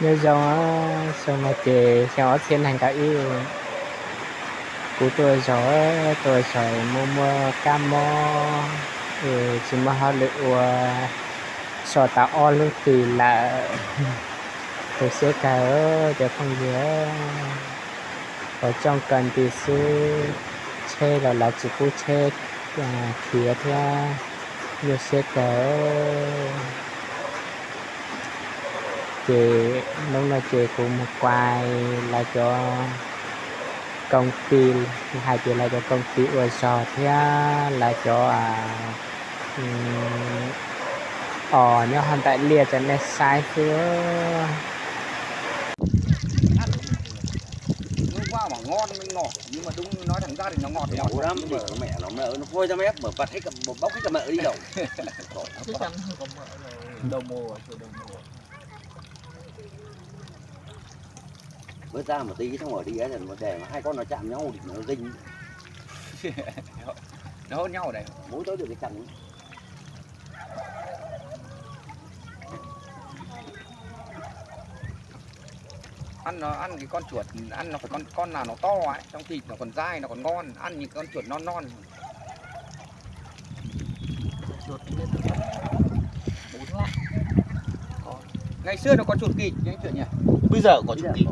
Nyob zoo, xyoo no ces xyoo ob txhiab nees nkaum ib, kuv tuaj zov, tuaj zov muaj muaj kab mob, tsis muaj hauj lwm ua, so tau ob lub hlis lawm. Tu siab kawg cov phooj ywg, ua tsooj kawg nti xwb, tsheb los lawv tsis pub tsheb khiav thiab, nyuaj siab kawg. Ces hnub no ces kuv mus kuas lawv cov koom ti, hais tias lawv cov koom ti ua zog thiab lawv cov os nyob hauv ntawm liaj rau nej saib xwb. Bữa ta mà đi không ở đi ở đây mà hai con nó chạm nhau thì nó dinh. Nó hốt nhau đây. Mỗi tối được cái chặn. Ăn nó ăn cái con chuột, ăn nó phải con con nào nó to ấy, trong thịt nó còn dai, nó còn ngon, ăn những con chuột non non. Ngày xưa nó có chuột kịch, những chuyện nhỉ? Bây giờ có chuột kịch.